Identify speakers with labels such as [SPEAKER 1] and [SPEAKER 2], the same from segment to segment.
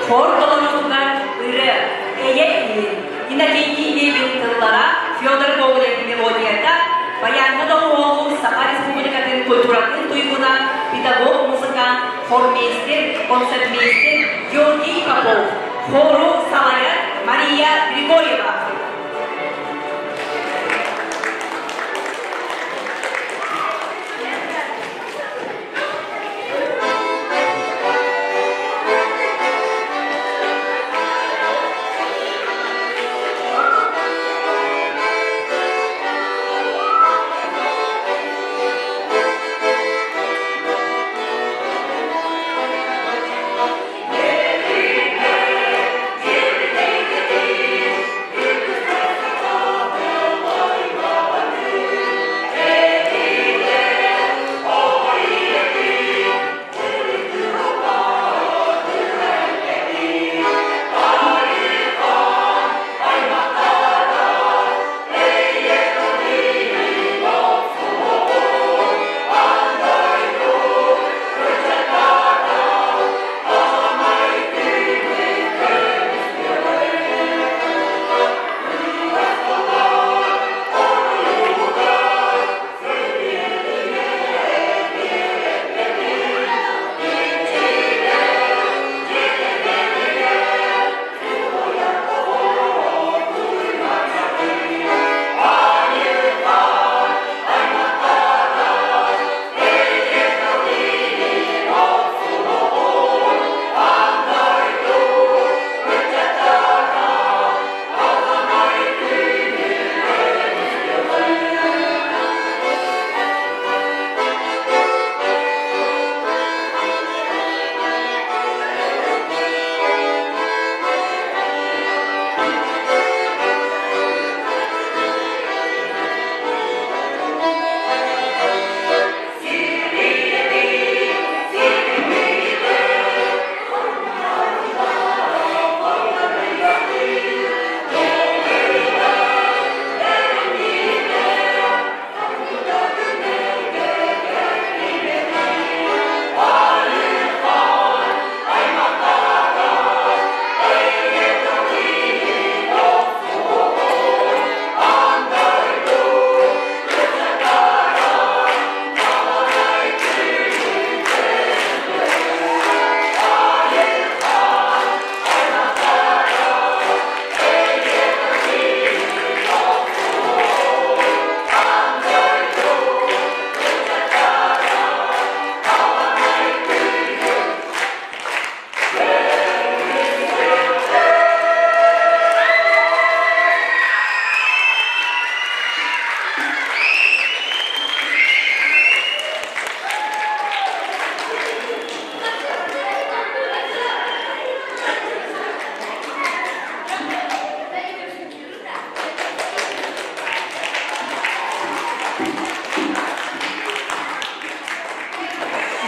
[SPEAKER 1] Хор толоруутугар ырыа, эйэ иһин Иннокентий Левин тыллара, Федор Гоголев мелодията, баяҥҥа доҕуһуоллуур Саха Республикатын культуратын туйгуна, педагог-музыкант, хормейстер, концертмейстер Георгий Попов, хору салайар Мария Григорьева.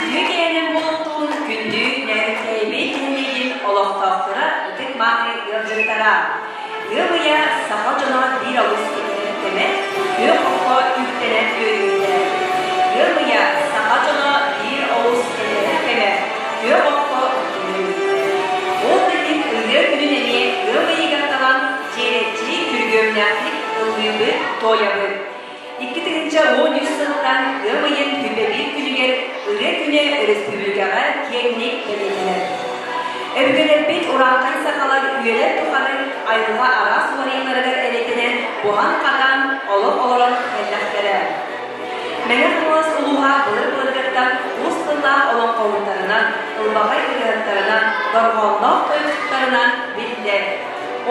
[SPEAKER 1] Үтүө киэһэнэн буолуохтун күндү Нөөрүктээйбит нэһилиэгин олохтоохторо ытык-мааны ыалдьыттара. Ыам ыйа саха дьоно биир олус кэтэһэр кэмэ, күөх окко үктэнэр үөрүүтэ. Ыам ыйа саха дьоно биир олус кэтэһэр кэмэ, күөх окко үктэнэр үөрүүтэ. Ол да иһин ырыа күнүн эмиэ ыам ыйыгар талан дьиэрэччи күргүөмнээхтик ыллыыбыт, туойабыт. 2013 сылтан ыам ыйын күбэбиир күнүгэр Ырыа күнэ өрөспүүбүлүкэҕэ киэҥник бэлиэтэнэр. Өбүгэлэрбит урааҥхай сахалар үйэлэр тухары айылҕа араас уларыйыыларыгар эрэйдэнэн буһан-хатан, олох олорон кэллэхтэрэ. Мэҥэ Хаҥалас улууһа былыр-былыргыттан уус тыллаах олоҥхоһуттарынан, ылбаҕай ырыаһыттарынан, дорҕоонноох тойуксуттарынан биллэр.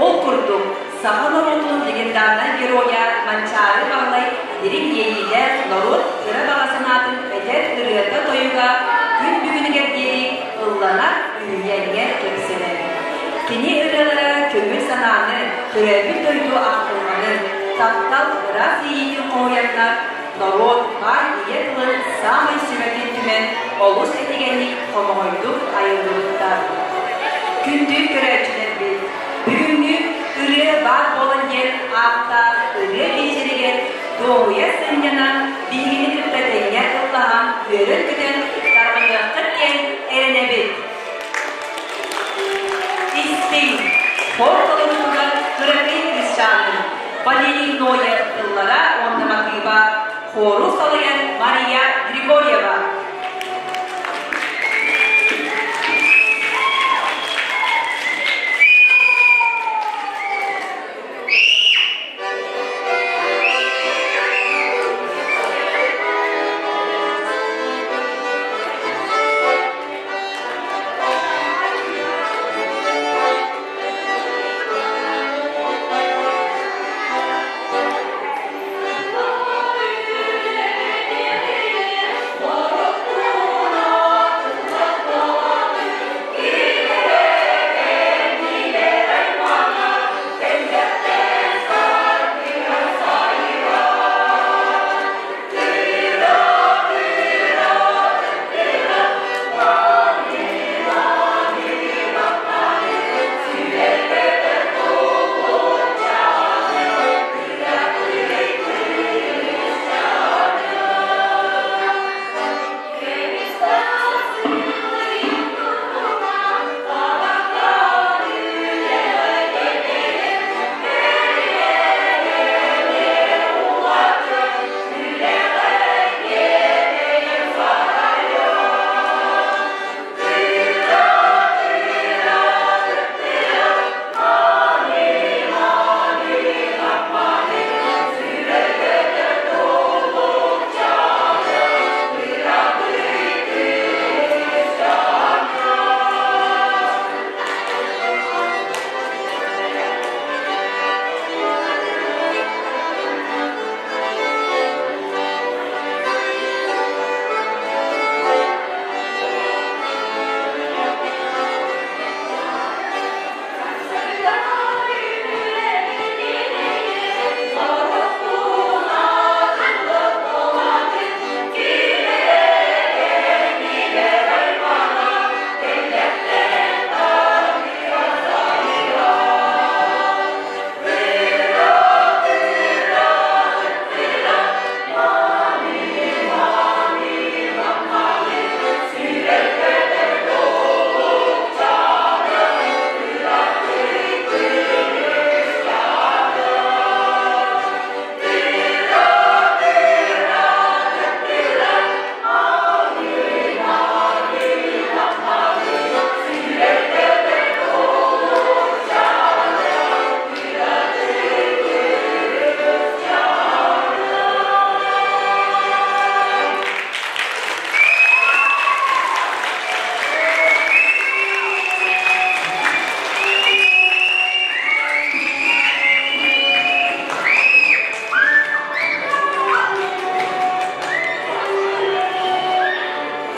[SPEAKER 1] Ол курдук, Саха норуотун легендарнай геройа Манчаары Баһылай дириҥ иэйиилээх норуот кыра баҕа санаатын этэр ырыата-тойуга күн бүгүнүгэр диэри ылланар, үһүйээҥҥэ кэпсэнэр. Кини ырыалара көҥүл санааны, төрөөбүт дойду ахтылҕанын, таптал ыраас иэйиитин хоһуйаннар, норуот баай ийэ тылын саамай сүмэтин түмэн олус этигэнник хомоҕойдук айыллыбыттар. Күндү көрөөччүлэрбит, Бүгүҥҥү ырыа баар буолан диэн ааттаах ырыа биэчэригэр дуоһуйа сынньанан, биһигини кытта тэҥҥэ ыллаһан, үөрэн-көтөн тарҕаныаххыт диэн эрэнэбит. Хор толоруутугар кыракый кыысчаанын Валерий Ноев тыллара уонна матыыба хору салайар Мария Григорьева.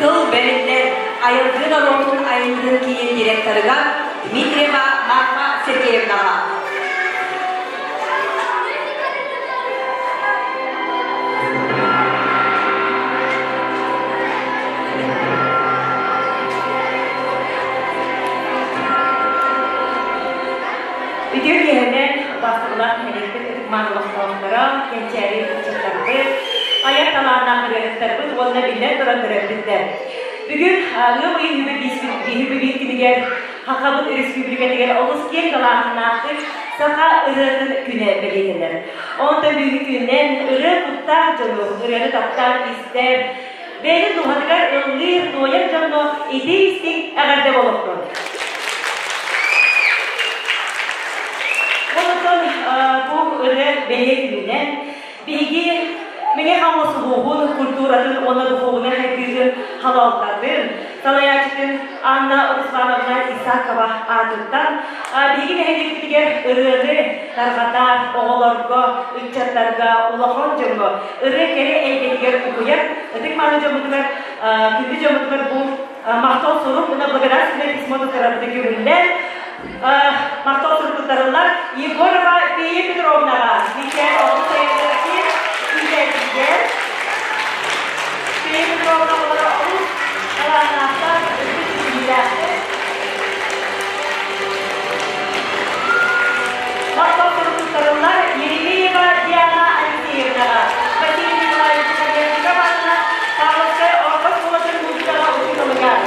[SPEAKER 1] Тыл бэриллэр Айылгы норуотун айымньытын киинин директорыгар Дмитриева Марфа Сергеевнаҕа.
[SPEAKER 2] Үтүө киэһэнэн бастакылаах нэһилиэкпит ытык-мааны олохтоохторо, кэнчээри ыччаттарбыт, айар талааннаах ырыаһыттарбыт уонна биллэн туран төрөппүттэр. Бүгүн ыам ыйын үһү күнүгэр Сахабыт Өрөспүүбүлүкэтигэр олус киэҥ далааһыннаахтык саха ырыатын күнэ бэлиэтэнэр. Онтон бүгүҥҥү күнүнэн ырыа куттаах дьону, ырыаны таптаан истэр, бэйэтин дууһатыгар ыллыыр, туойар дьоҥҥо итии-истиҥ эҕэрдэ буолуохтун! Онтон бу ырыа бэлиэ күнүнэн биһиги Мэҥэ Хаҥалас улууһун культуратын уонна духуобунай хайдыытын халалтатын салайааччытын Анна Руслановна Исакова аатыттан биһиги нэһилиэкпитигэр ырыаны тарҕатар оҕолорго, ыччаттарга, улахан дьоҥҥо ырыа кэрэ эйгэтигэр угуйар ытык-мааны дьоммутугар, күндү дьоммутугар бу махтал сурук уонна благодарственное письмо туттарарбыты көҥүллээн махтал сурук туттарыллар Егорова Фея Петровнаҕа, Мичээр оҕо сайыннарыгар иитээччитигэр. Фея Петровна оҕолоро олус талааннаахтар, үрдүк ситиһиилээхтэр. Махтал сурук туттарыллар Еремеева Диана Алексеевнаҕа, Василий Николаевич Калерников аатынан Павловскай орто оскуолатын музыкаҕа учууталыгар.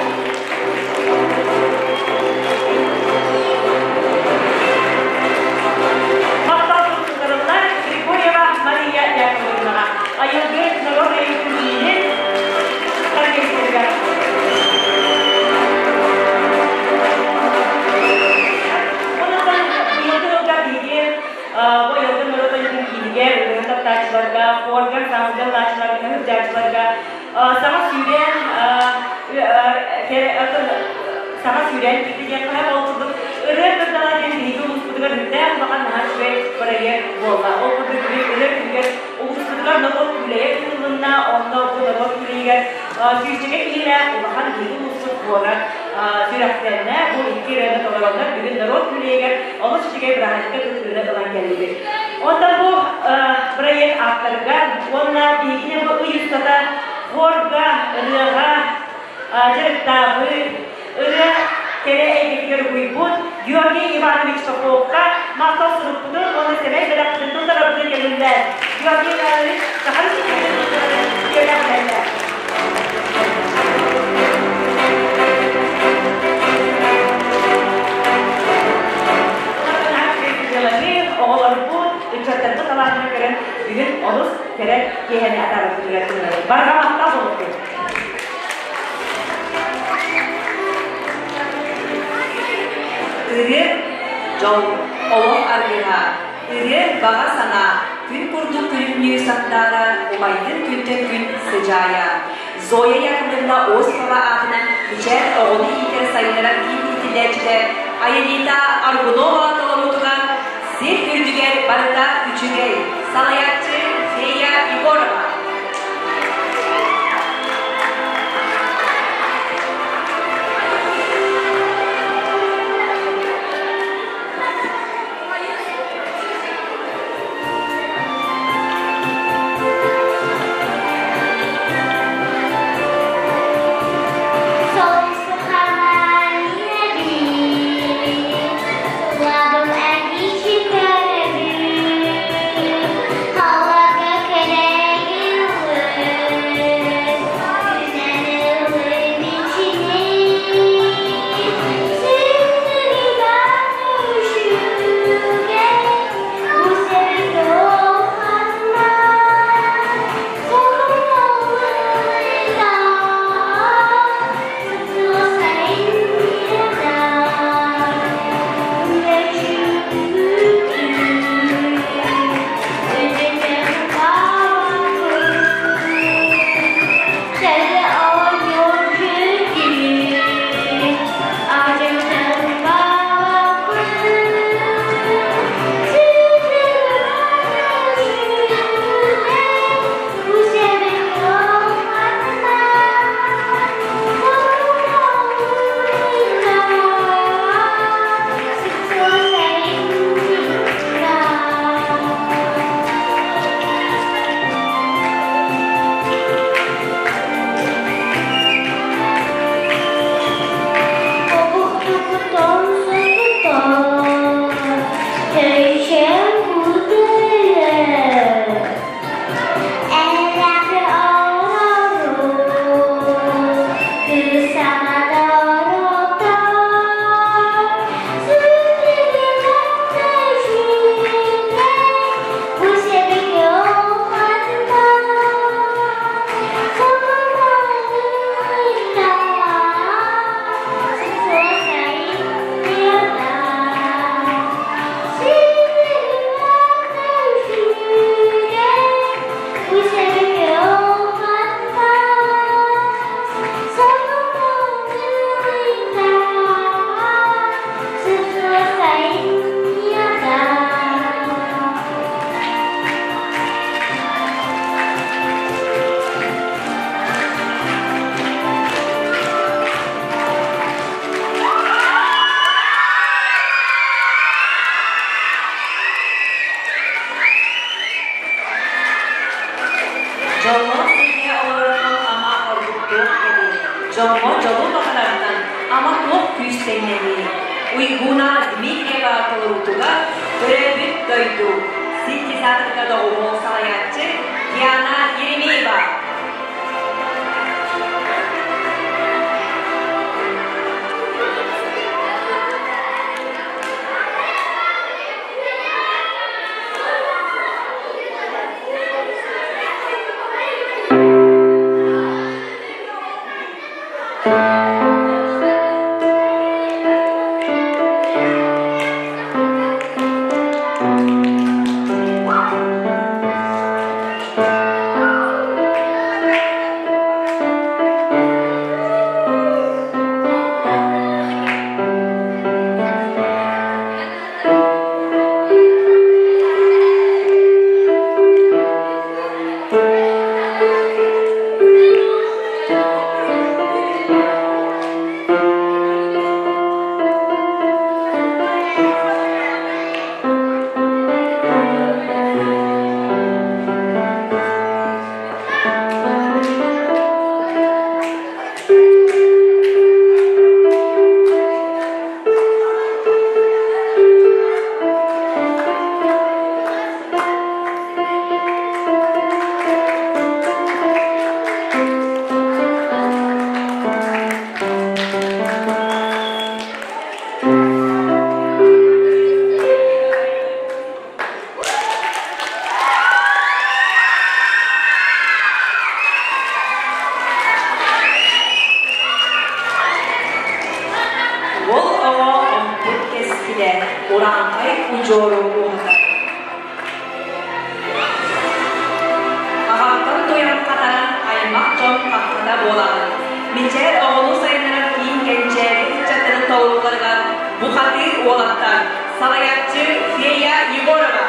[SPEAKER 2] сылдьааччыларга саҥа сүүрээн саҥа сүүрээн киирдэ диэххэ ол курдук ырыа кырдала диэн биһиги улууспутугар үрдээх улахан наһаа үчүгэй бырайыак буолла. Ол курдук бүгүн ырыа күнүгэр улууспутугар норуот күүлэйэ ыытылынна, онно бу норуот күүлэйигэр сүүсчэкэ киһилээх улахан биһиги улууспут буолар сүрэхтэннэ. Бу икки ырыаны толороннор бүгүн норуот күүлэйигэр олус үчүгэй бырааһынньыкка кыттыыны ылан кэллибит. Онтон бу бырайыак ааптарыгар уонна биһигини бу ый устата хорга, ырыаҕа дьарыктаабыт, ырыа кэрэ эйгэтигэр угуйбут Георгий Иванович Поповка махтал сурукпутун уонна сэмэй бэлэхпитин туттарарбытын көҥүллээн Георгий Иванович Саха Республикатын культуратын үтүөлээх Оҕолорбут, ыччаттарбыт талааннарын көрөн бүгүн олус кэрэ киэһэни атаарарбытыгар ыҥырабыт. Барҕа махтал буолуохтун!
[SPEAKER 1] Ырыа, дьол, олох аргыһа, ырыа, баҕа санаа, күн курдук күлүмнүү сандаара, умайдын күнтэн күн сыдьаайа. Зоя Яковлевна Осипова аатынан Мичээр оҕону иитэр сайыннарар киин иитиллээччитэ Аэлита Аргунова толоруутугар Сир үрдүгэр барыта үчүгэй, салайааччы Фея Егорова. Дьоллоох сиргэ олорорго ама ордук туох кэлиэй, дьоҥҥо дьолу баҕарартан ама туох күүс тэҥнэниэй? Уйгуна Дмитриева толоруутугар төрөөбүт дойду синтезаторга доҕуһуол салайааччы Диана Еремеева. иччитэ урааҥхай удьуору ууһатар. Аҕаттан туйан хатаран аймах дьон хаххата буолаҕын. Мичээр оҕону сайыннарар киин кэнчээри ыччаттарын толорууларыгар бухатыыр уолаттар, салайааччы Фея Егорова.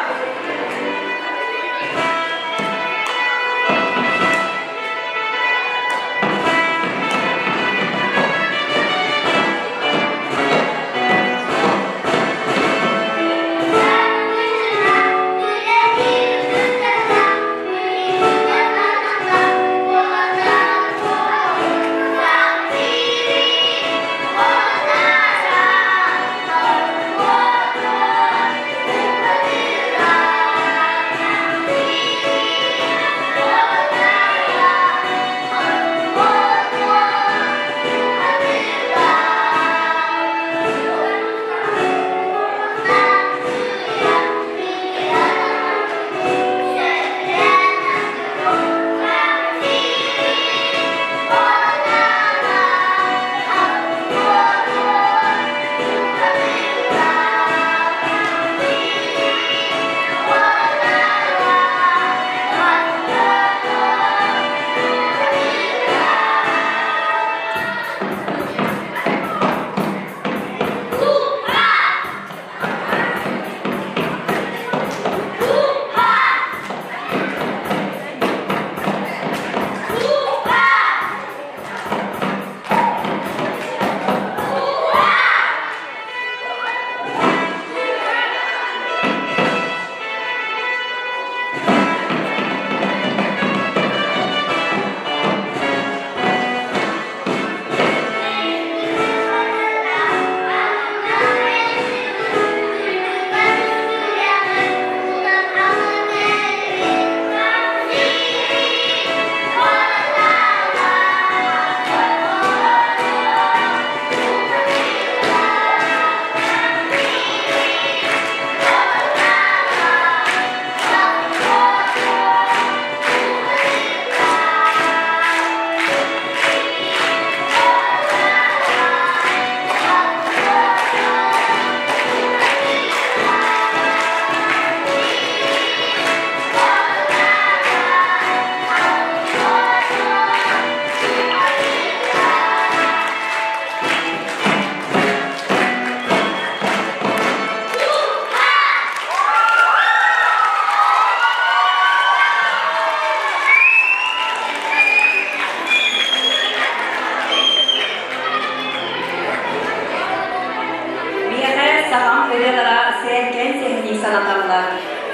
[SPEAKER 1] Миэхэ сахам ырыалара сээркээн сэһэнии санаталлар.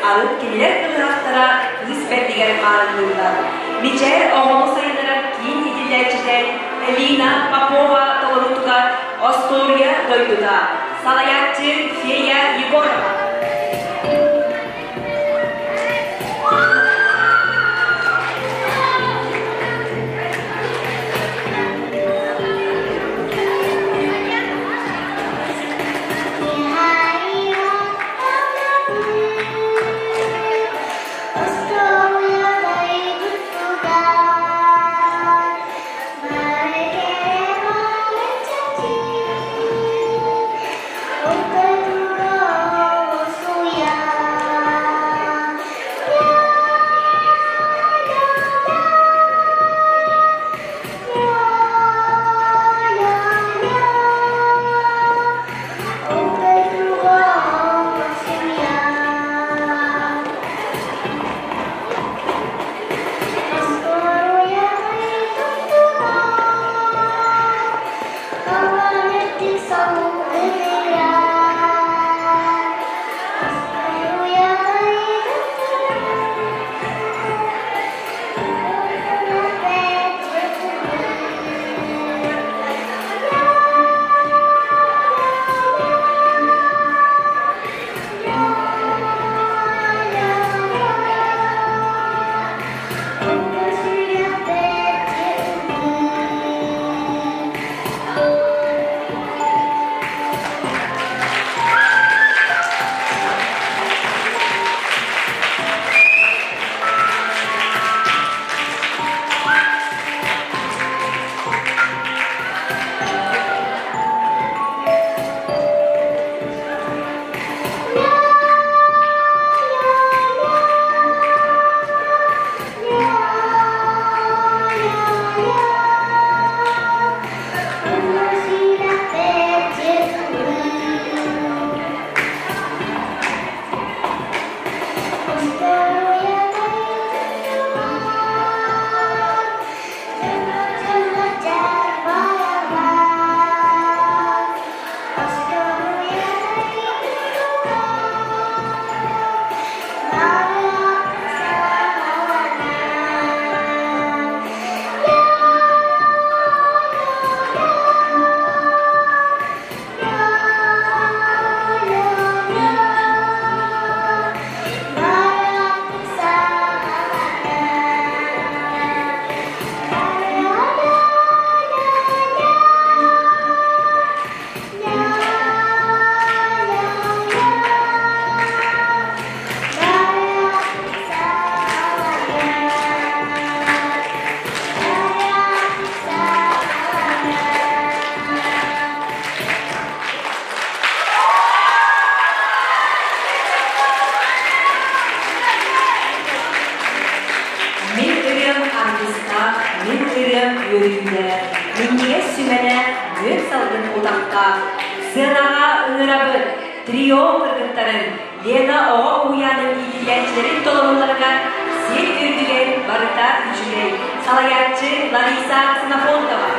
[SPEAKER 1] Арыт кинилэр кылыһахтара кыыс бэрдигэр маарынныыллар. Мичээр оҕону сайыннарар киин иитиллээччитэ Элина Попова толоруутугар Остуоруйа дойдута, салайааччы Фея Егорова. Сыанаҕа ыҥырабыт трио кыргыттарын Лена оҕо уһуйаанын иитиллээччилэрин толорууларыгар сир үрдүгэр барыта үчүгэй. Салайааччы Лариса Ксенофонтова.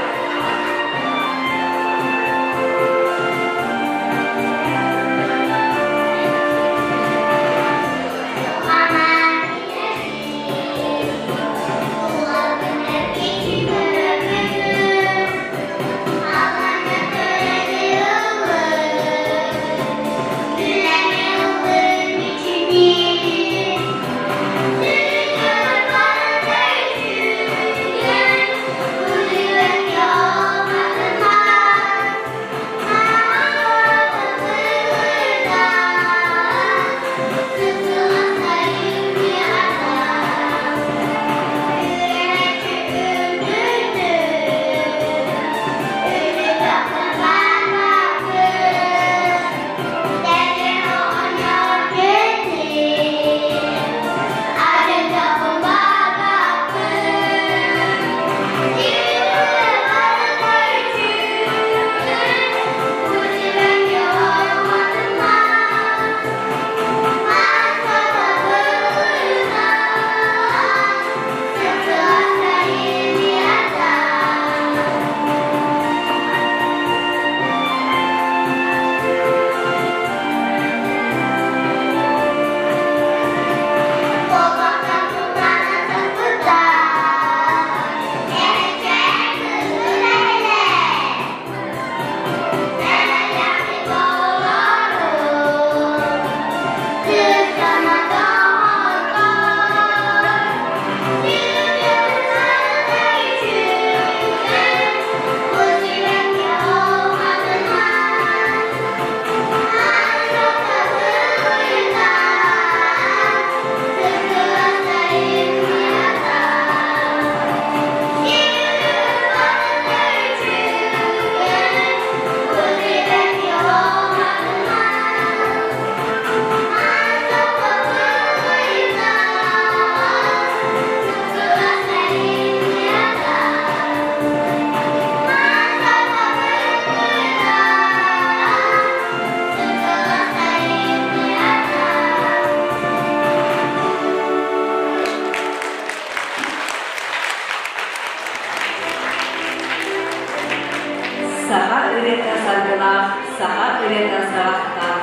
[SPEAKER 1] Саха ырыата саргылаах, саха ырыата саҕахтаах,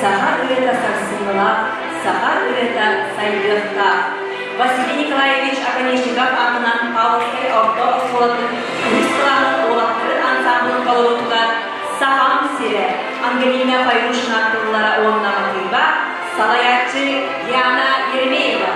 [SPEAKER 1] саха ырыата сарсыҥҥылаах, саха ырыата сайдыахтаах. Василий Николаевич Оконешников аатынан Павловскай орто оскуолатын үһүс кылааһын уолаттарын ансаамбылын толоруутугар Сахам сирэ Ангелина Файрушина тыллара уонна матыыба, салайааччы Диана Еремеева.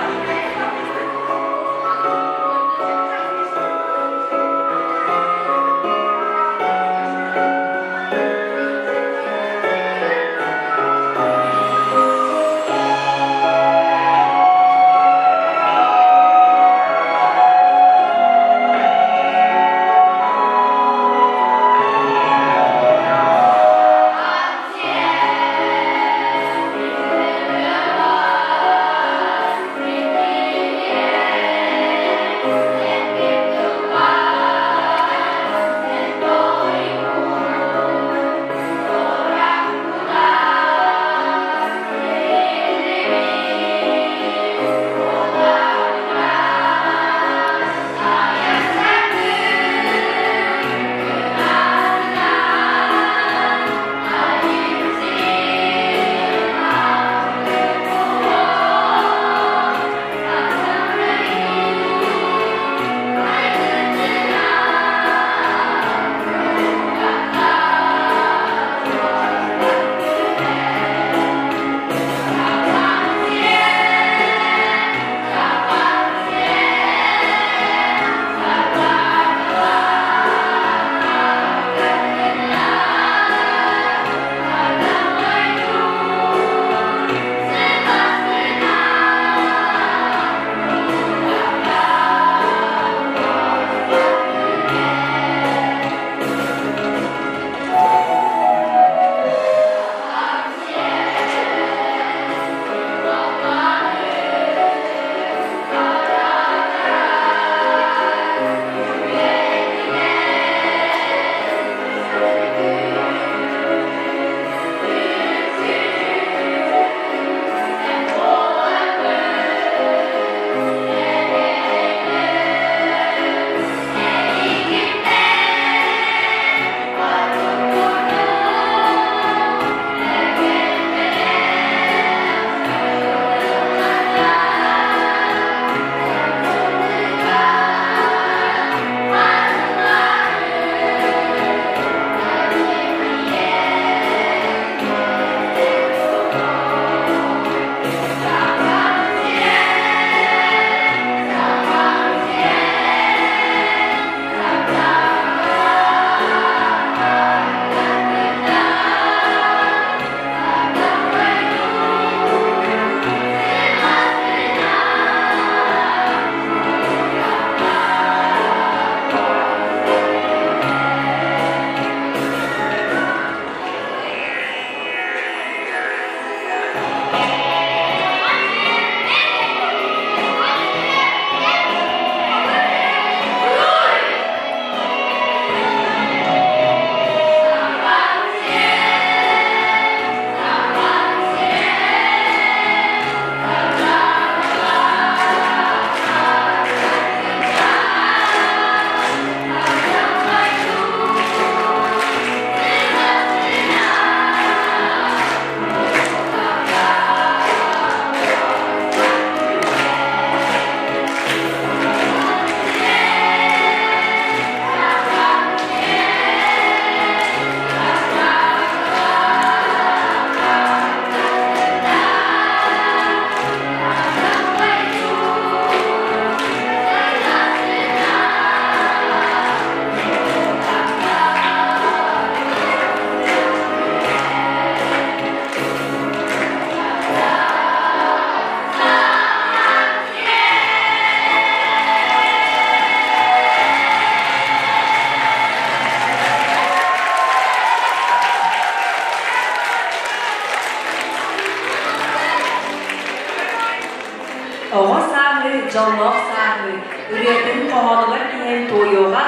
[SPEAKER 1] дьоллоох сааһы ырыатын хоһоонугар тиһэн туойуоҕа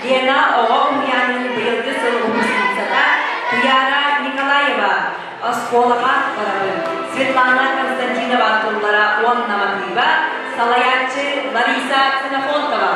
[SPEAKER 1] Лена оҕо уһуйаанын быйылгы сыл выпускницата Туяра Николаева оскуолаҕа барабын. Светлана Константинова тыллара уонна матыыба, салайааччы Лариса Ксенофонтова.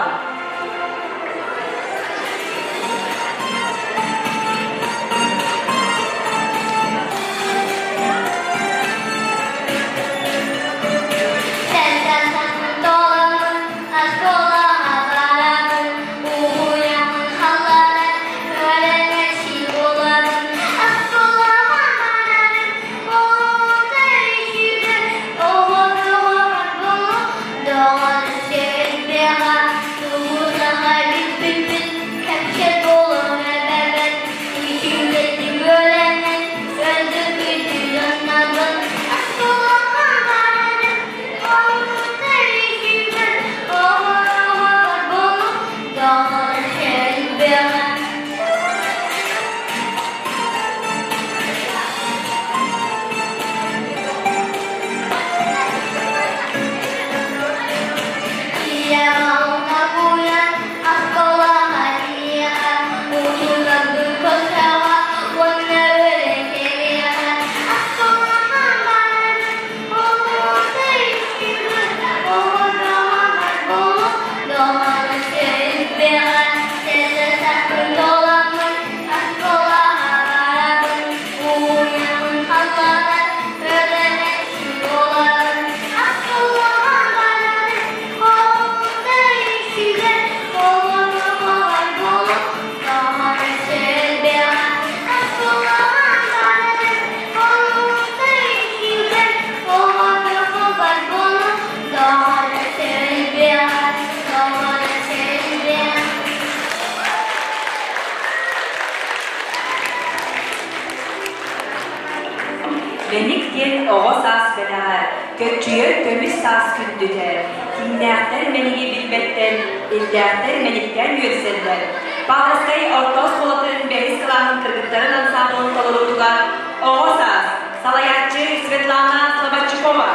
[SPEAKER 1] Мэник диэн оҕо саас бэлэҕэ, көччүйэр көмүс саас күндүтэ. Киҥнээхтэр мэниги билбэттэр, иллээхтэр мэниктээн үөрсэллэр. Павловскай орто оскуолатын бэһис кылааһын кыргыттарын ансаамбылын толоруутугар оҕо саас, салайааччы Светлана Слободчукова.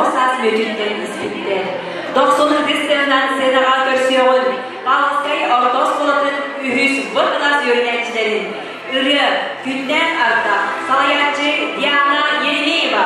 [SPEAKER 1] Оҕо саас мүөтүттэн испиттэр. Дохсун ытыс тыаһынан сыанаҕа көрсүөҕүн Павловскай орто оскуолатын үһүс В кылаас үөрэнээччилэрин ырыа Күннээх ардах салайааччы Диана Еремеева.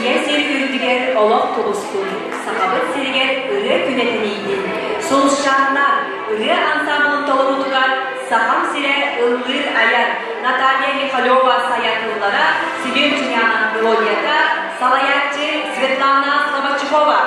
[SPEAKER 1] Ийэ сир үрдүгэр олох тубустун, Сахабыт сиригэр ырыа күнэ тэнийдин, Сулусчааннар ырыа ансаамбылын толоруутугар Сахам сирэ ыллыыр айар Наталья Михалева сайа тыллара, Семен Чунянов мелодията, салайааччы Светлана Слободчукова.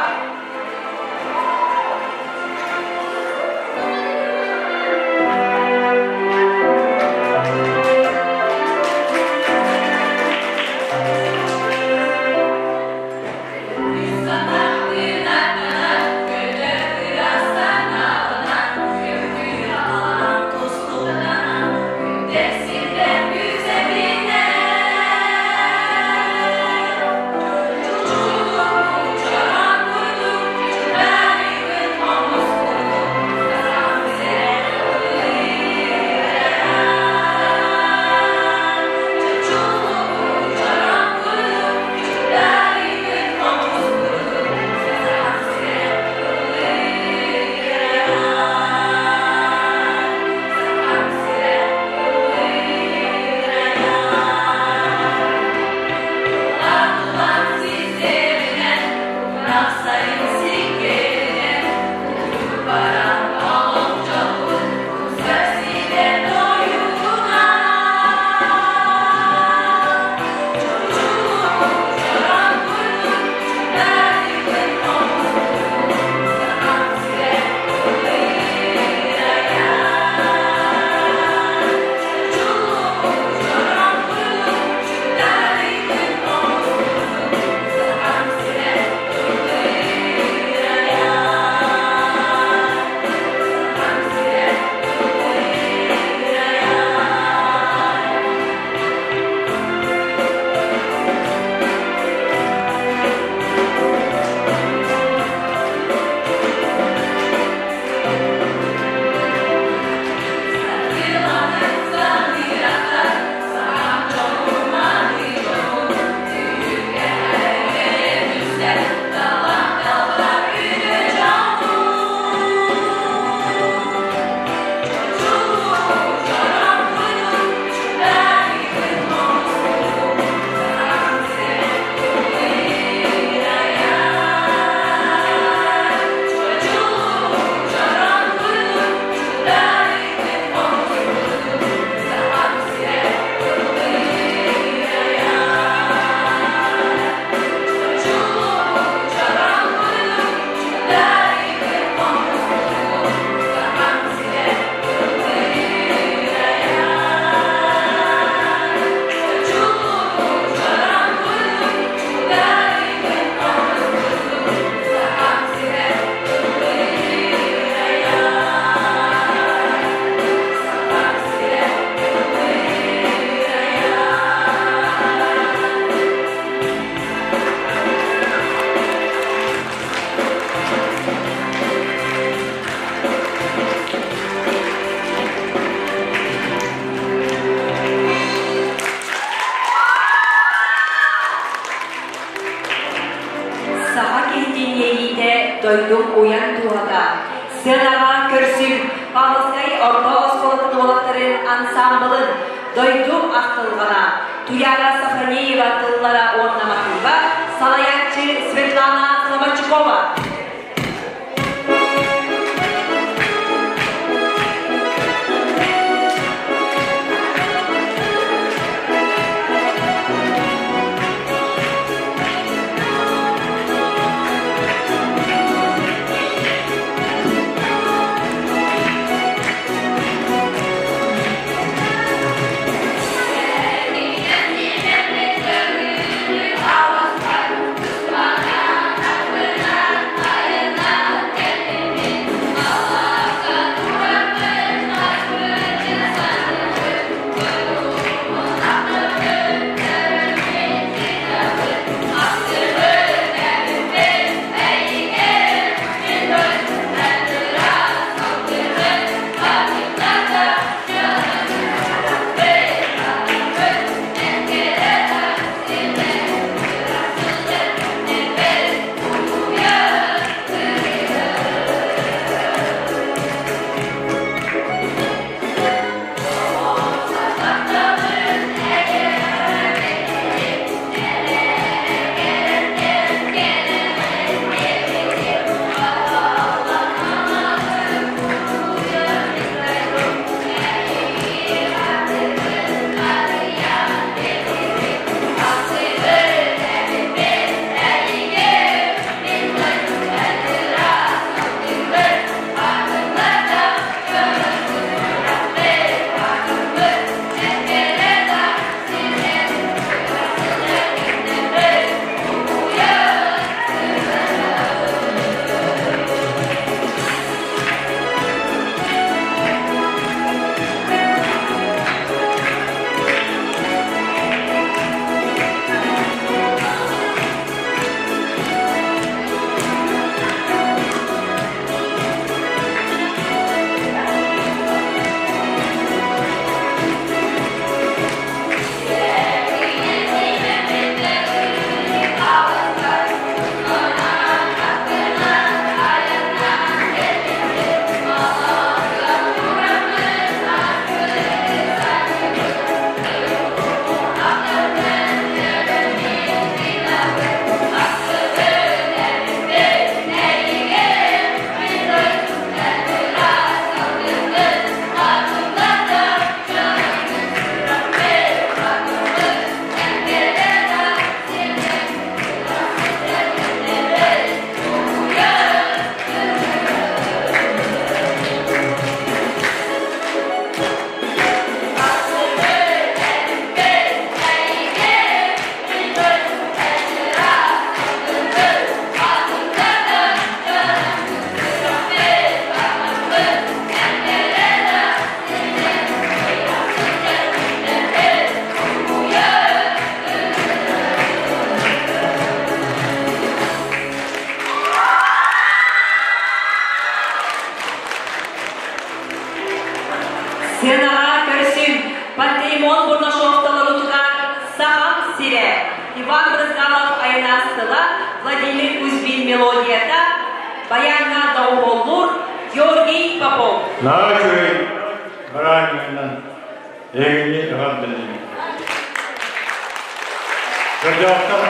[SPEAKER 1] Дойдум уйан дууһата. Сыанаҕа көрсүҥ Павловскай орто оскуолатын уолаттарын ансаамбылын Дойдум ахтылҕана, Туяра Сафронеева тыллара уонна матыыба, салайааччы Светлана Слободчикова. Сыанаҕа көрсүҥ Пантелеймон Бурнашов толоруутугар Сахам сирэ, Иван Брызгалов айанаас тыла, Владимир Кузьмин мелодията, баяҥҥа доҕуһуоллуур Георгий Попов.
[SPEAKER 3] Наһаа үчүгэй бырааһынньыгынан эһигини эҕэрдэлиибин. Кырдьаҕастар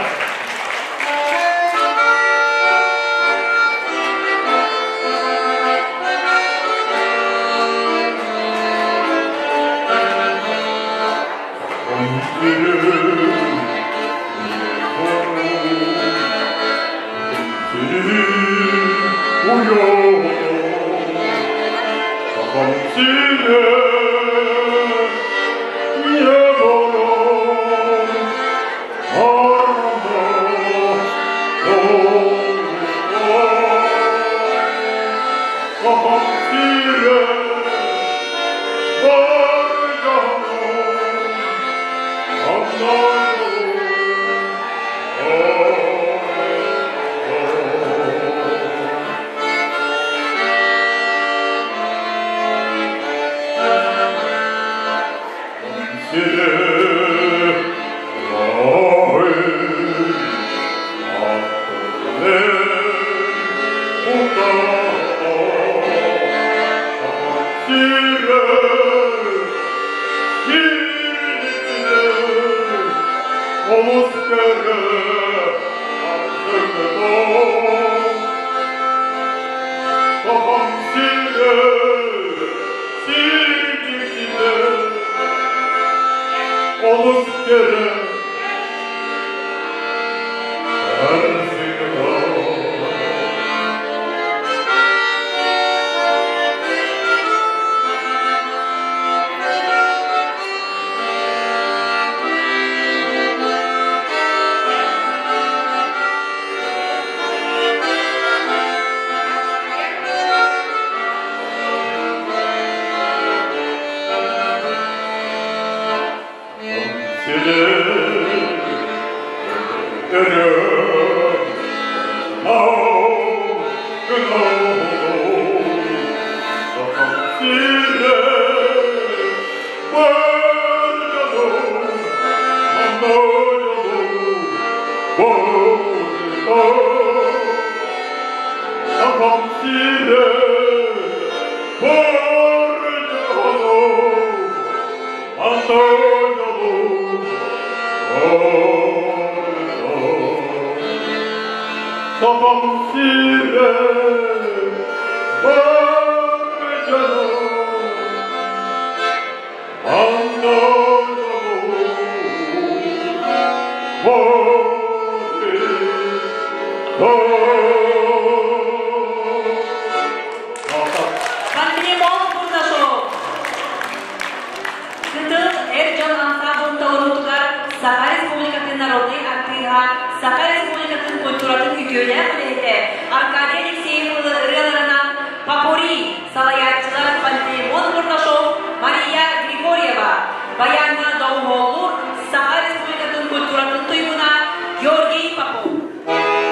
[SPEAKER 3] Сире, сирдиктилер, олус көрө, артыгыдо. Сахам сире, сирдиктилер, олус көрө, артыгыдо.
[SPEAKER 2] Пантелеймон Бурнашов. Кытыл эр дьон ансамблын толоруутугар Саха Республикатын народнай артыыһа, Саха Республикатын культуратын үтүөлээх үлэһитэ Аркадий Алексеев ырыаларынан Попурри салайааччылар Пантелеймон Бурнашов, Мария Григорьева, баяҥҥа доҕуһуоллуур Саха Республикатын культуратын туйгуна Георгий Попов.
[SPEAKER 3] Thank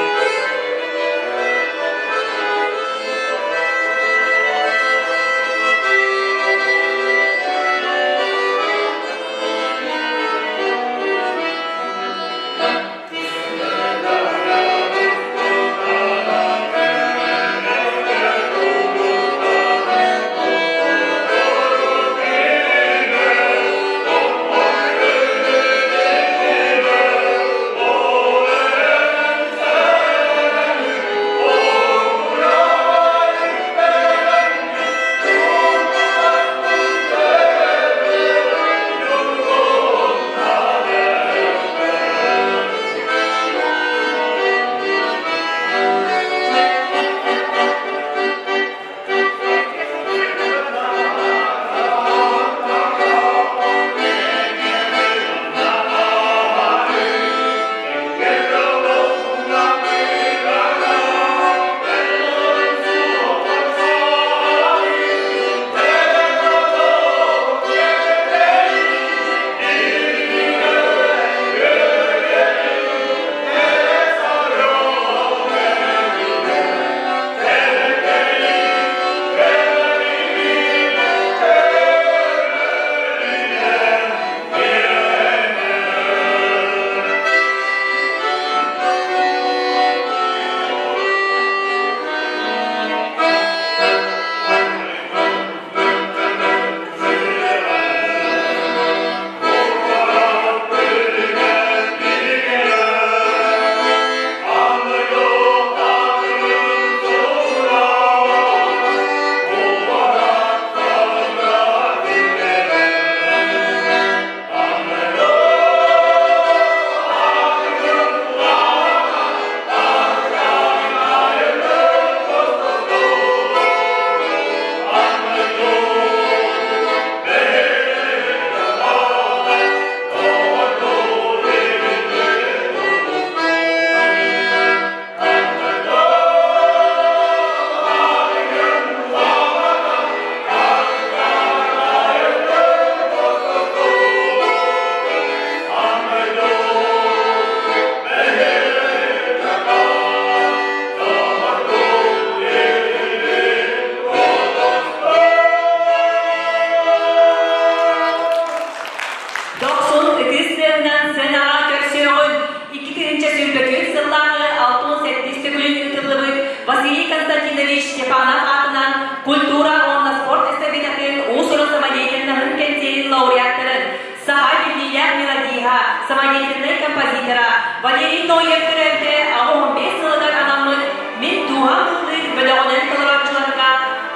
[SPEAKER 1] композитора Валерий Ноев төрөөбүтэ 85 сылыгар анаммыт Мин дууһам ыллыыр бөлөҕүнэн толорооччуларга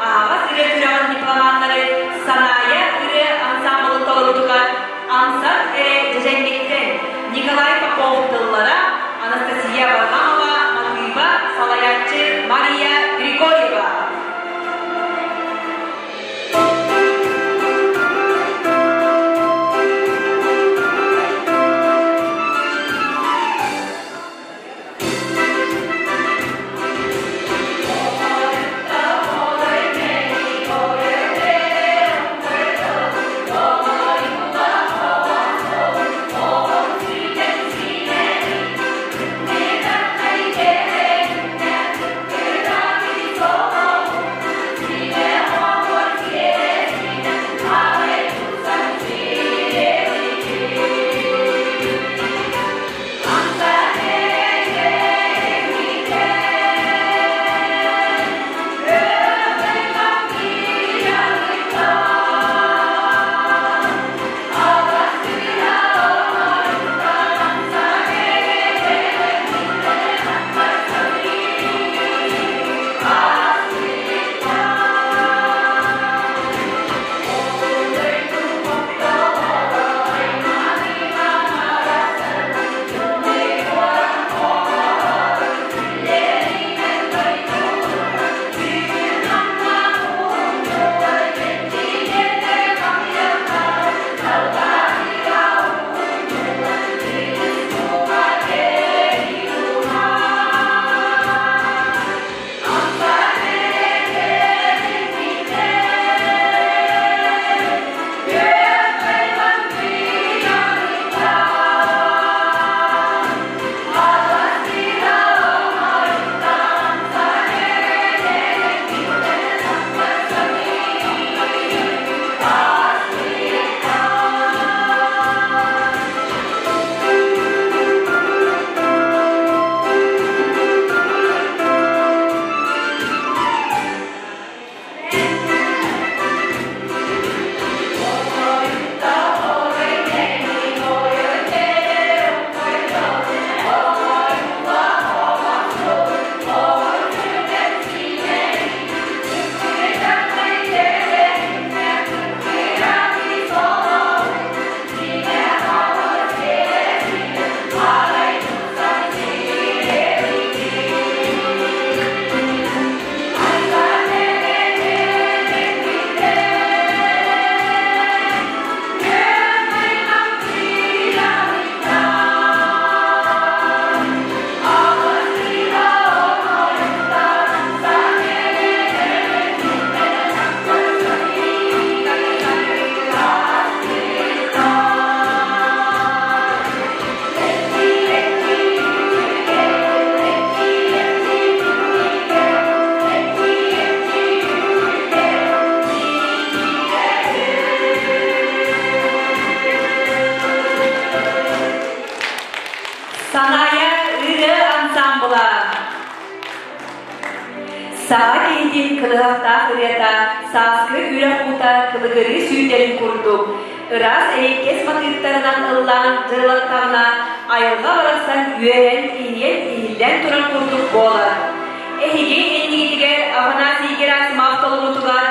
[SPEAKER 1] аһаҕас ырыа күрэҕин дипломаннары Санаайа ырыа ансаамбылын толоруутугар Амсат эрэ Дьэдьэнниктэн Николай Попов тыллара, Анастасия Варламова матыыба, салайааччы Мария Григорьева. Санаайа ырыа ансаамбыла. Саха киһитин кылыһахтаах ырыата сааскы үрэх уута кылыгырыы сүүрдэрин курдук, ыраас эйэккэс матыыптарынан ыллаан дьырылаттаҕына, айылҕа барахсан үөрэн, иһийэн иһиллэн турар курдук буолар. Эһиги иннигитигэр Афанасий Герасимов толоруутугар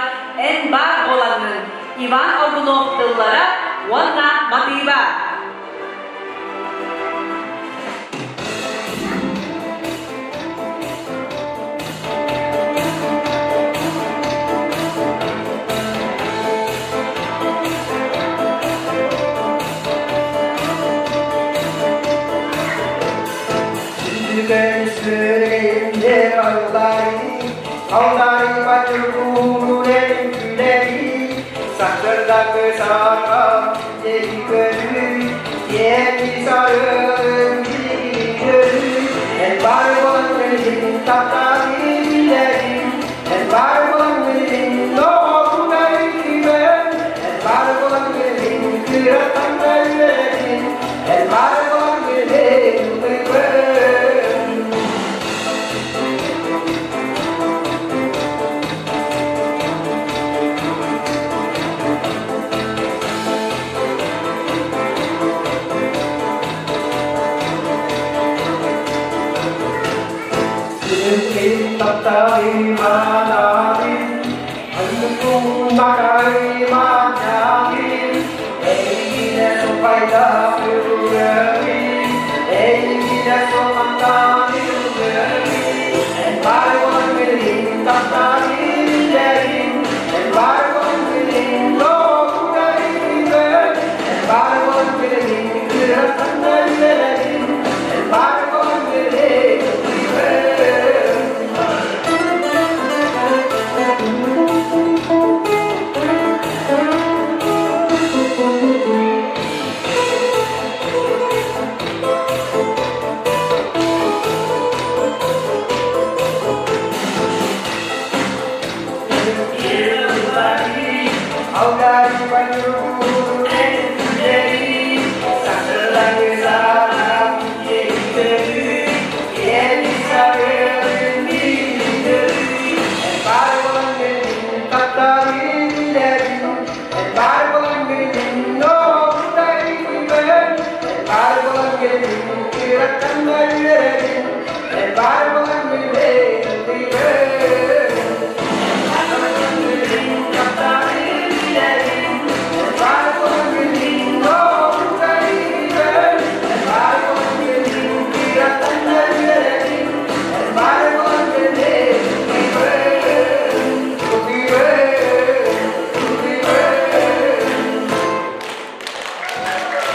[SPEAKER 1] Эн баар буолаҥҥын Иван Аргунов тыллара уонна матыыба.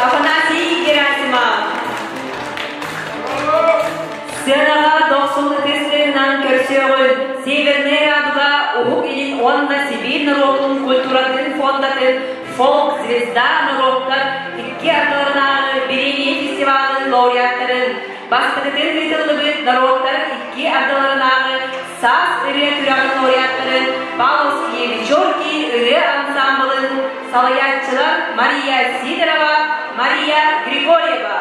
[SPEAKER 1] Афанасий Герасимов. Сыанаҕа дохсун ытыс тыаһынан көрсүөҕүн Северная Радуга Уһук Илин уонна Сибиир норуотун культуратын фондатын «Фолк-звезда» норуоттар икки ардыларынааҕы бириэмийэ фестивалын лауреаттарын, бастакытын ыытыллыбыт норуоттар икки ардыларынааҕы Саас ырыа күрэҕин лауреаттарын Павловские вечерки ырыа ансаамбылын салайааччылар Мария Сидорова, Мария Григорьева.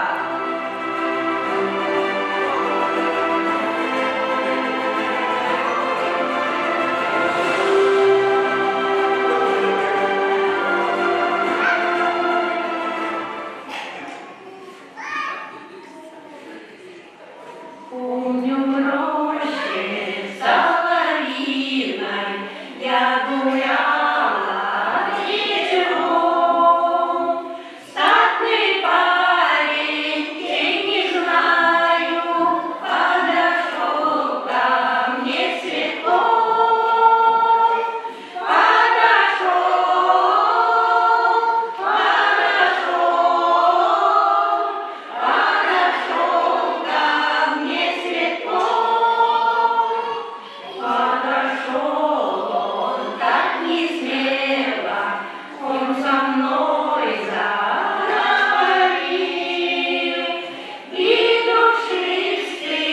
[SPEAKER 4] Помню в роще соловьиной я гуляла вечерком. Статный парень, не знаю, подошел ко мне цветком. Подошел, подошел, подошел ко мне цветком. Подошел он так не смело, он со мной заговорил. И душистый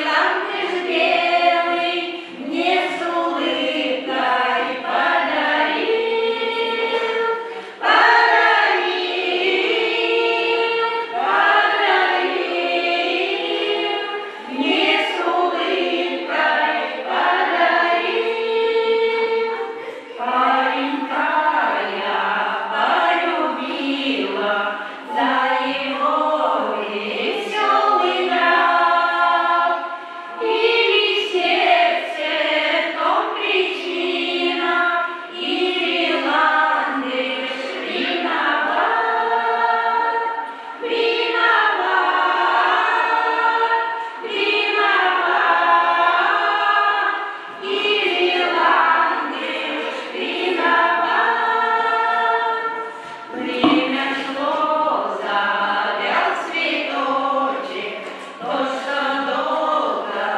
[SPEAKER 4] ландыш белый мне с улыбкой подарил. Подарил, подарил, мне с улыбкой подарил. Паренька я полюбила за его веселый нрав. Или сердце в том причина, или ландыш виноват. Виноват, виноват, или ландыш виноват. Время шло, завял цветочек, то, что долго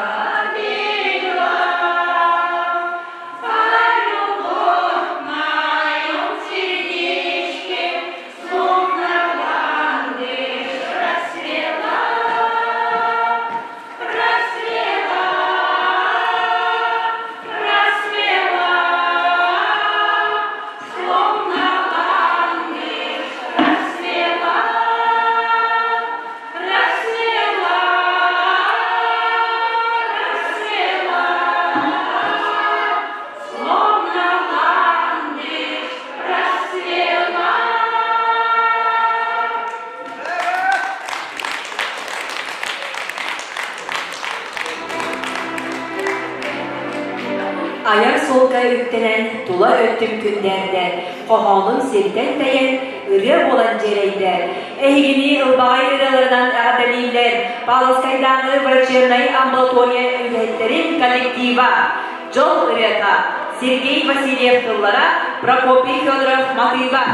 [SPEAKER 4] берегла. А любовь в моем сердечке, словно ландыш расцвела. Расцвела, расцвела, словно ландыш расцвела, расцвела, расцвела, словно ландыш расцвела.
[SPEAKER 1] Айар суолга үктэнэн, тула өттүм күндээрдэ, хоһоонум сиртэн тэйэн, ырыа буолан дьиэрэйдэ. Эһигини ылбаҕай ырыаларынан эҕэрдэлииллэр Павловскайдааҕы врачебнай амбулатория үлэһиттэрин коллектива. Дьол ырыата Сергей Васильев тыллара, Прокопий Федоров матыыба.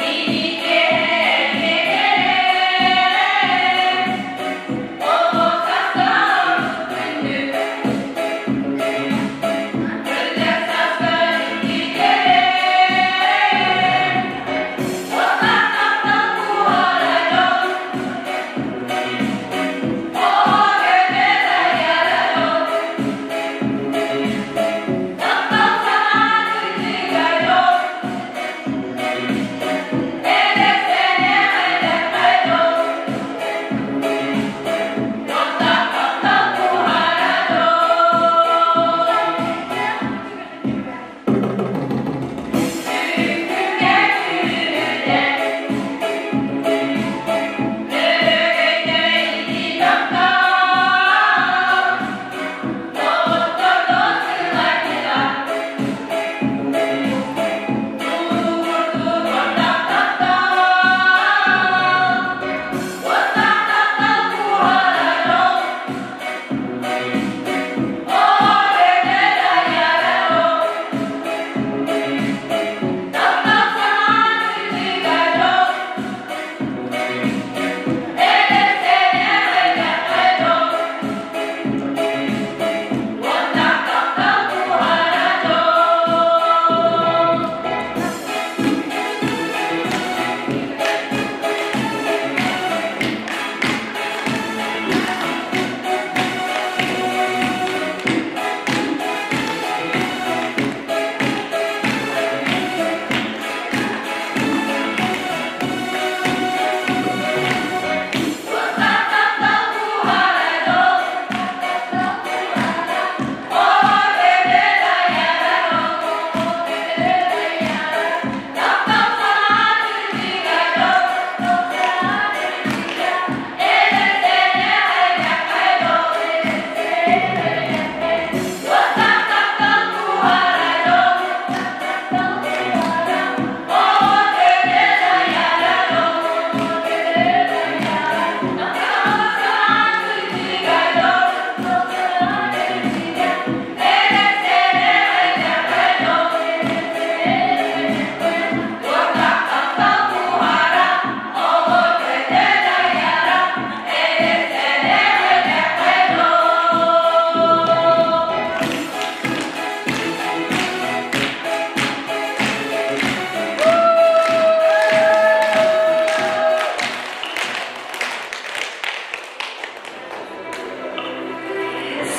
[SPEAKER 4] Или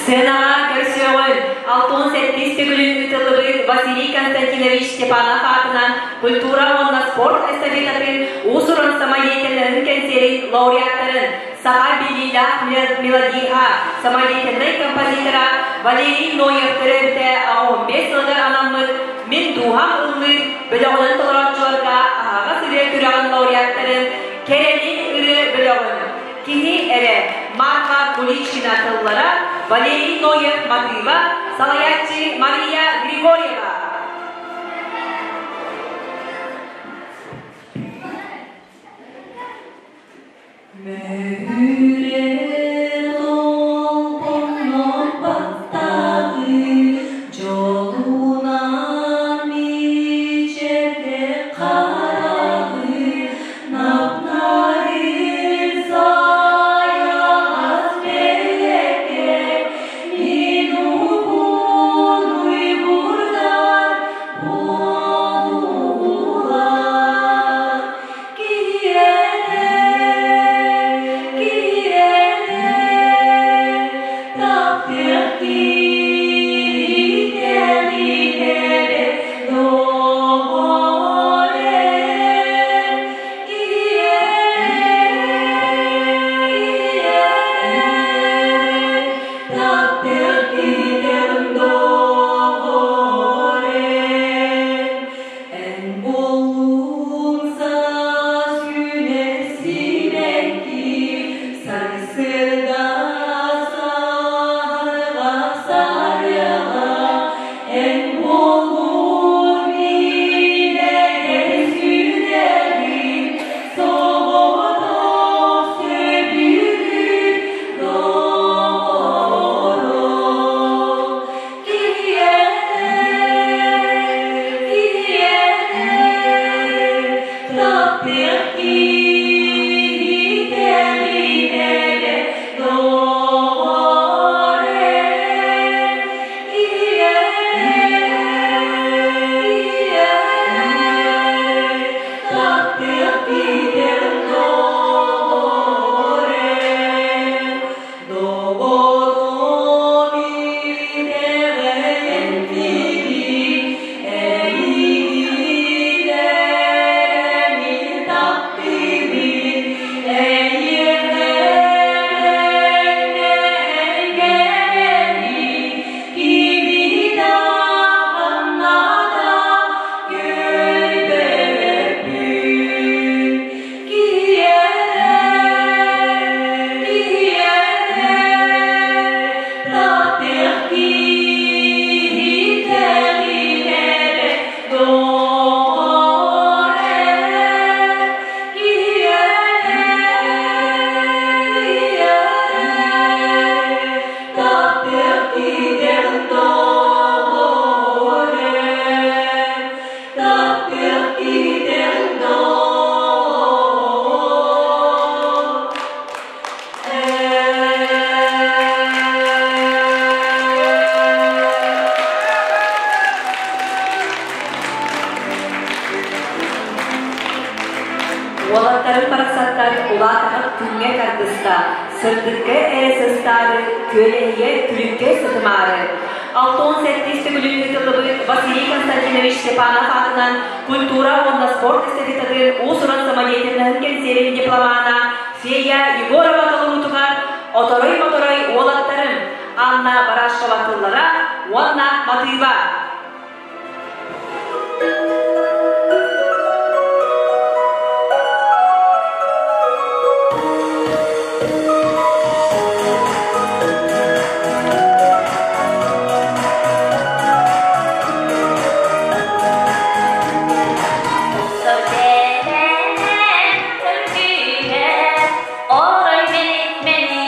[SPEAKER 1] Сыанаҕа көрсүөҕүн 67 төгүлүн ыытыллыбыт Василий Константинович Степанов аатынан культура уонна спорт эстафетатын уус-уран самодеятельноһын кэнсиэрин лауреаттарын саха биллиилээх мелодиһа, самодеятельнай композитора Валерий Ноев төрөөбүтэ 15 сылыгар анаммыт «Мин дууһам ыллыыр» бөлөҕүнэн толорооччуларга аһаҕас ырыа күрэҕин лауреаттарын Кэрэни ырыа бөлөҕүн Киһи эрэ Марфа Куличкина тыллара, Валерий Ноев матыыба, салайааччы Мария Григорьева.
[SPEAKER 5] Мөһүрэ толбоннор баттаҕы дьолунан мичээрдэ хараҕы Нап-нарын сайаҕас бэйэкэ мин уһун уйгурдар буолуулар Киһиэнэ, киһиэнэ, таптыах киһитэҕинэ доҕор эн. Киһиэнэ, киһиэнэ, таптыах киһитэҕин доҕор эн. Эн буоллуҥ саас үүнэр сибэкки, сарсыарда саһарҕа сарыаҕа. Эн буоллуҥ миинэгэр сүрэҕим, соҕотох сөбүлүүр доҕорум. Киһиэнэ, киһиэнэ, таптыах киһитэҕинэ доҕор эн. Киһиэнэ, киһиэнэ, таптыах киһитэҕин доҕор эн. Доҕорум итэҕэйэн киһи, эйигин эрэ мин таптыыбын, эйиэхэ эрэнэ кэрэбин, кими да ханна да көрбөппүн. Киһиэнэ, киһиэнэ, таптыах киһитэҕинэ доҕор эн. Киһиэнэ, киһиэнэ, таптыах киһитэҕин доҕор эн. Таптыах киһитэҕин доҕор эн.
[SPEAKER 1] Уолаттарым барахсаттар улаатаҕыт күҥҥэ тардыста, сырдыкка эрэ сыстаары, күөлэһийэ күлүккэ сытымаары. 67 төгүлүн ыытыллыбыт Василий Константинович Степанов аатынан культура уонна спорт эстафетатын уус-уран самодеятельноһын кэнсиэрин дипломана Фея Егорова толоруутугар Оторой-моторой уолаттарым Анна Барашкова тыллара уонна матыыба.
[SPEAKER 4] Орой мени мени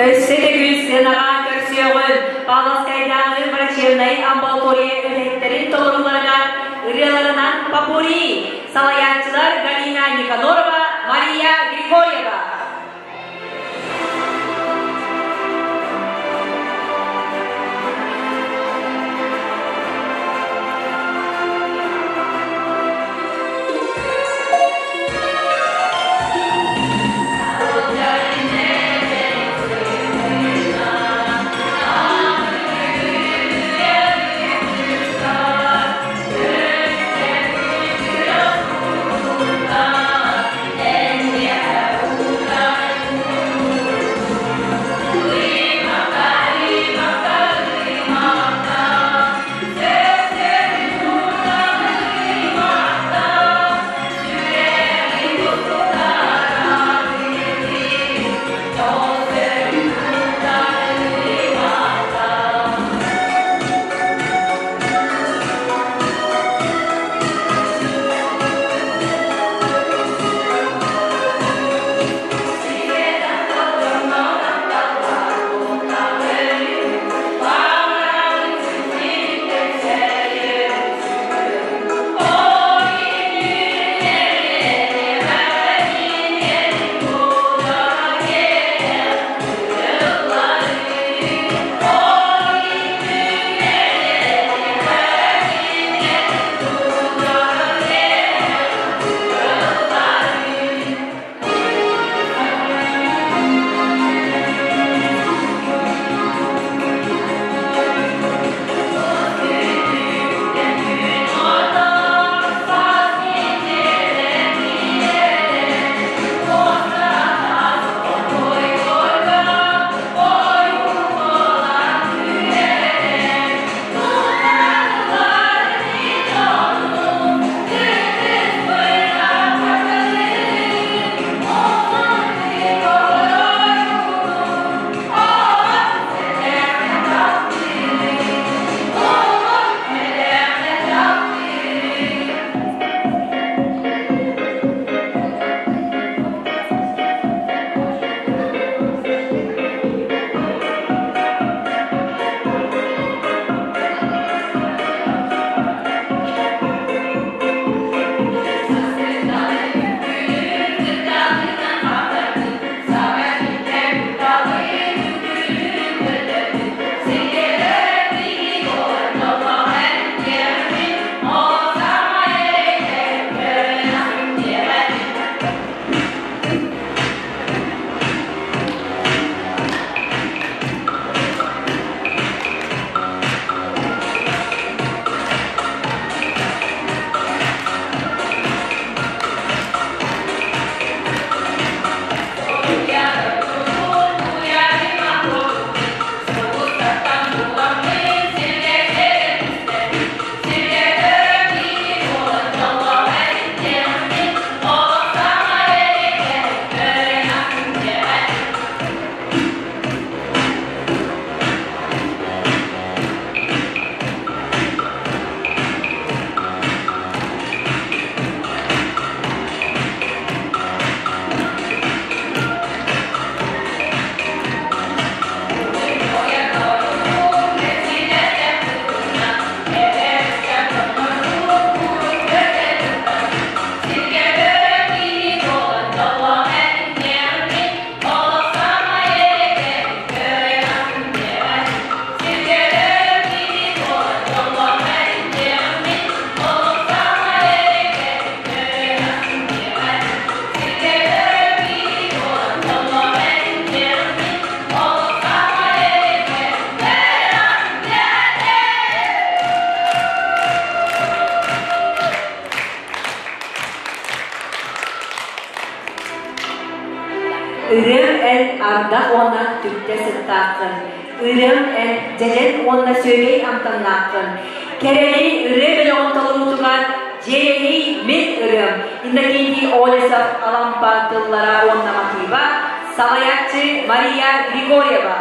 [SPEAKER 2] Өссө төгүл сыанаҕа көрсүөҕүн Павловскайдааҕы врачебнай амбулатория үлэһиттэрин толорууларыгар ырыаларынан попурри салайааччылар Галина Никанорова, Мария Григорьева.
[SPEAKER 1] Ырыам эн ардах уонна түптэ сыттааххын, ырыам эн дьэдьэн уонна сүөгэй амтаннааххын. Кэрэли ырыа бөлөҕүн толоруутугар Дьиэрэһий мин ырыам Иннокентий Олесов Алампа тыллара уонна матыыба, салайааччы Мария Григорьева.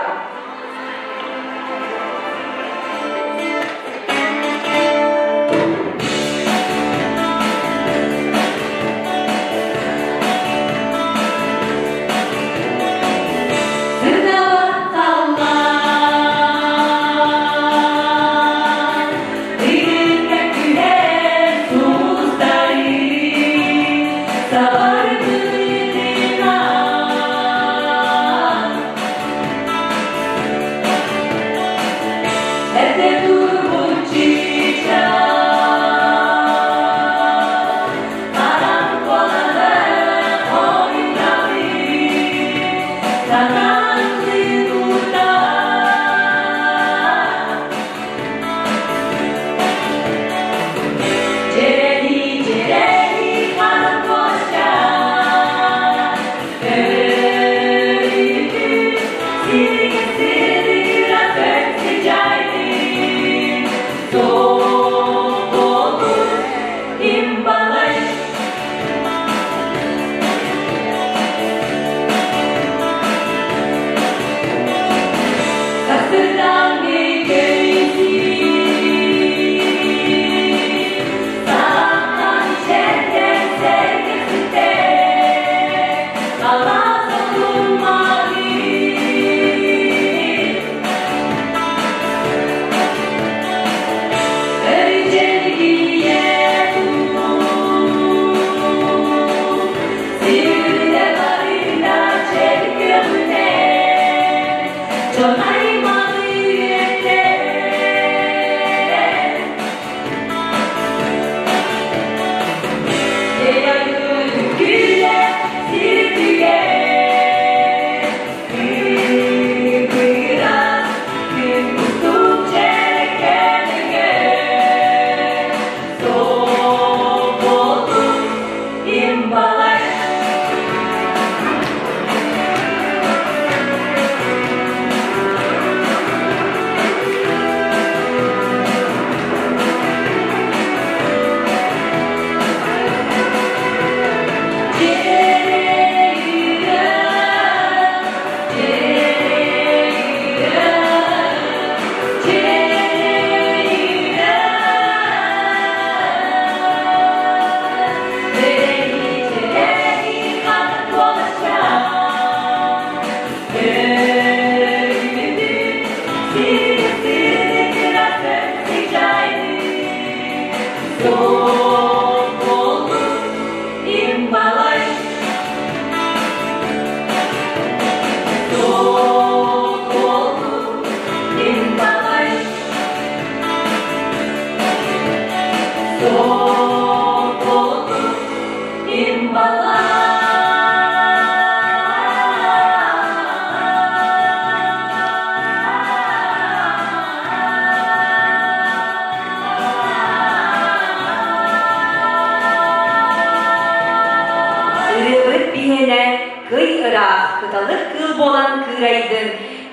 [SPEAKER 1] Ырыабыт биһиэнэ кый ыраах, кыталык кыыл буолан кыырайдын,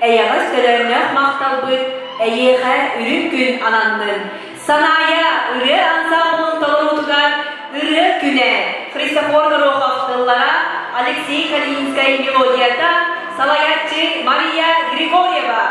[SPEAKER 1] эйэҕэс төлөөннөөх махталбыт эйиэхэ үрүҥ күн ананнын. Санаайа ырыа ансаамбылын толоруутугар Ырыа күнэ Христофор Горохов тыллара, Алексей Калининскай мелодията, салайааччы Мария Григорьева.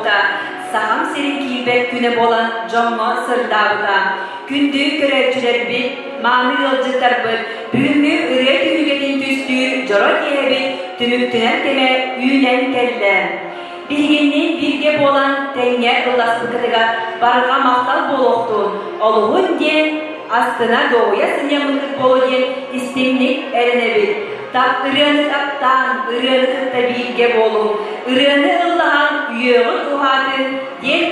[SPEAKER 1] буолбута, Сахам сирин киирбэт күнэ буолан дьоҥҥо сырдаабыта. Күндү көрөөччүлэрбит, мааны ыалдьыттарбыт, бүгүҥҥү ырыа түһүлгэтин түстүүр дьоро киэһэбит түмүктэнэр кэмэ үүнэн кэллэ. Биһигинниин бииргэ буолан тэҥҥэ ылласпыккытыгар барҕа махтал буолуохтун, олуһун диэн астына дуоһуйа сынньаммыккыт буолуо диэн истиҥник эрэнэбит. Тап ырыаны таптаан, ырыаны кытта бииргэ буолуҥ, ырыаны ыллаһан үөҕүт уһаатын диэн.